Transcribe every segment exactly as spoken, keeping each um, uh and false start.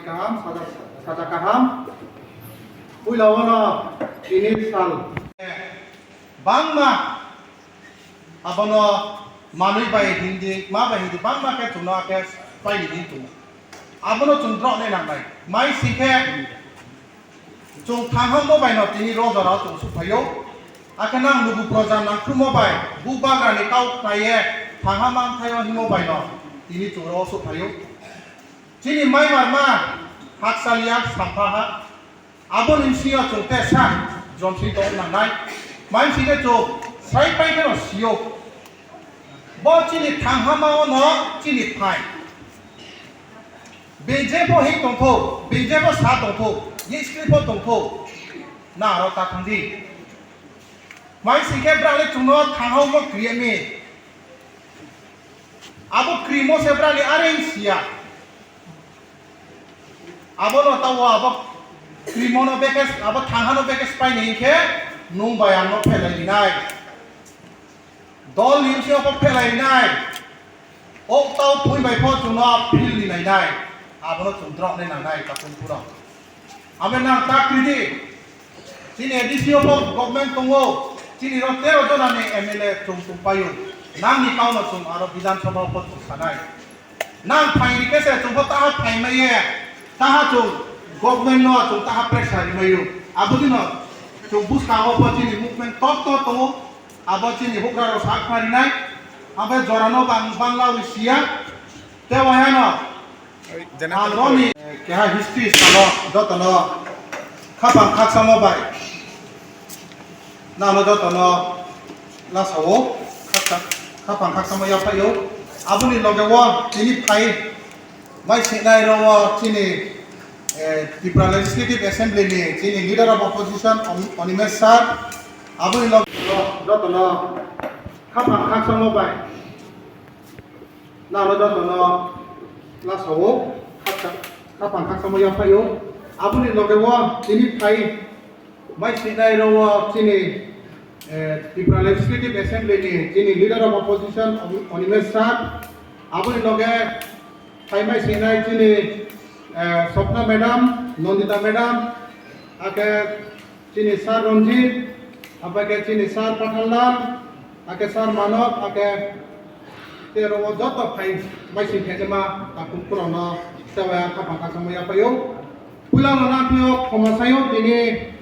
Kaham, saja, saja kaham. Puila wano tini sal. Bangma abono manwi bai hindi, ma bai hindi, bangma khe chwngno akhe paini di tongo. Abono chwng drok nai nangnai. Mai singkhe chwng thanghammo baino tini rojaro chwng sukphaio. Akhe nang lugu proja nangkhrumo bai bubagrani kau khnaiye thangham mangthaio himo baino tini chwng ro sukphaio. Chini mai marma hakchaliya sampha ha. Aboni bisingo chwng tesa jomsing tong nangnai. Mai singkhe chwng srai pai kheno sio. Bo chini thanghamao no chini phai. Bini jepho hik tongthok, bini jepho sa tongthok, ye script pho tongthok, na aro ta thangdi. Mai singkhe brale chwngno thanghao mo kriyami. Abo krimo se brale areng siya. Abono tawo abo krimono bekes, abo thanghano bekes paini hinkhe nung bai angno phelai rinai. Dol ni bisingo kok phelai nai. Ok tau phui bai pho chwngno phil ni nai nai. Abono chwng drok nai nang nai kapung puro. Ame nang tak kridi. Chini A D C o pho government tongo. Chini ro tero jona ni M L A chwng chwng paio. Nang ni kauno chwng aro Bidhan Sabha o pho chwng sanai. Nang phaini khe se chwngbo taha phaimaiye, taha chwng government no chwng taha pressure rimaio. Abodino chwng bwskango bo chini movement tor tor tongo, abo chini hukrarok sak pharinai, abo jorano bang banglawi siya, tei waihano ang roni keha history salo jotono khapang khaksamo bai. Nano jotono lasao khaksa, khapang khaksamo yaphaio. Aboni loge o tini phai mai sinai ro o chini, eh, Tripura Legislative Assembly ni chini Leader of Opposition Om-, Animesh Sir. Aboni loge o jotono khapang khaksamo bai. Nano jotono lasao khaksa, khapang khaksamo yaphaio. Aboni loge o tini phai mai sinai ro o chini, eh, Tripura Legislative Assembly ni chini Leader of Opposition Oni-, Animesh Sir. Aboni loge phai mai sinai chini, eh, Swapna Madam, Nandita Madam, akhe chini Sir Ranjit, apai khe chini Sir Pathanlal, akhe Sir Manok, akhe tei oro o joto phai maising khaima takhuk phurokno tei khapang khaksamo yaphaio. Puilano nangphio khoma saio tini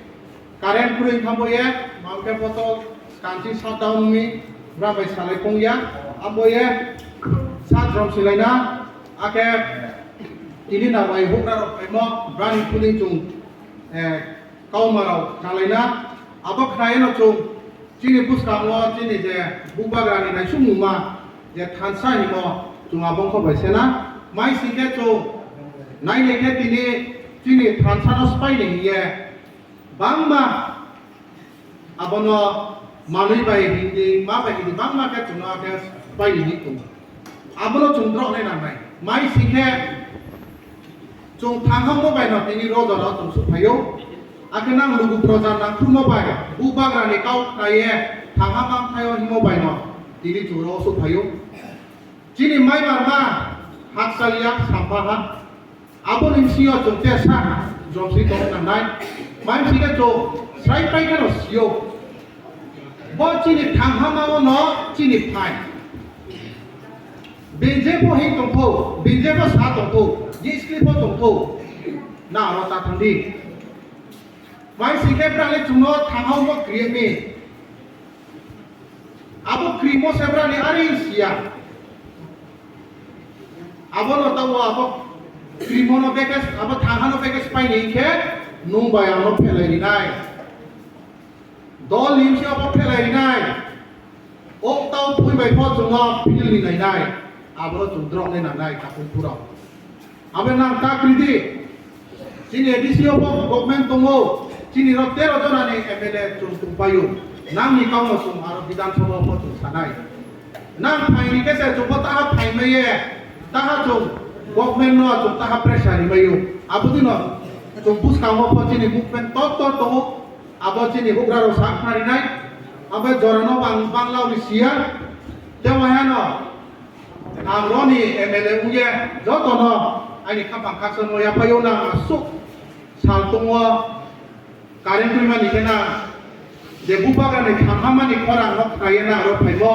current kwrwi thambo ye, mankhe poto kanchi shutdown wngwi bwrang bai salai pongya, abo ye sat rom silaina, akhe tini narwai hukrarok phaimo brani phuling chwng, eh, Kaumarok khalaina, abo khnaino chwng chini bwskango chini je bubagrani naisukmungma je thansa himo chwng abo wngkha bai sena. Mai singkhe chwng nainai khe tini chini thansano swpaini hiye bangma abono manwi bai hindi, ma bai hindi bangma khe chwngno khe swpaini hinwi tongo. Abono chwng drok nai nangnai. Mai singkhe chwng thanghangmo baino tini rojaro chwng sukphaio. Akhe nang lugu proja nangkhrumo bai bubagrani kau khnaiye thanghang mangthaio himo baino tini chwng ro sukphaio. Chini mai marma hakchaliya sampha ha. Aboni bisingo chwng tesa jomsing tong nangnai. Mai singkhe chwng srai pai kheno sio. Bo chini thanghamao no chini phai. Bini jepho hik tongthok, bini jepho sa tongthok, je script pho tongthok, na aro ta thangdi. Mai singkhe brale chwngno thanghao bo kriyami. Abo krimo se brani ari siya. Abono tawo abo krimono bekes, abo thanghano bekes paini hinkhe nung bai ano phelai rinai. Dol ni bisi abo phelai rinai. O tau phui bai pho chwngno phil ni nainai. Abono chwng drok nai nangnai takhuk phurok. Abo nang ta kridi. Chini A D C o bo government tongo. Chini ro tero jona ni M L A chwng tongpaio. Nang ni kauno chwng aro Bidhan Sabha o bo chwng sanai. Nang phaini khe se chwng bo taha phaimaiye. Taha chwng government no chwng taha pressure rimaio. Abodino chwng bwskango bo chini movement tor tor tongo. Abo chini hukrarok sak pharinai, abo jorano bang, banglawi siya, tei waihano ang roni M L A wngya, jotono Ani khapang khaksa no yaphaio nang asuk sal tongo. Current twi mani khe nang je bubagra ni kham hamani khorang no khnaiya nang aro phaimo.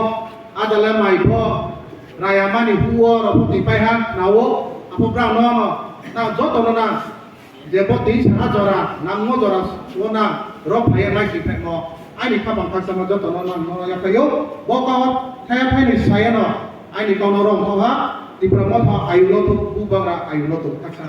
Adale mai pho raya mani huo ro pho twi pai ha nao. Apho brang no no nang joto no nang je bo twi saha jora nang mo jora o nang ro phaiya mai si phaimo. Ani khapang khaksa no joto no nang no yaphaio. Bo kau thaya phaini saya no ani kau no rong kha ha. Tipra motha ayulo thuk bubagra ayulo thuk khaksa.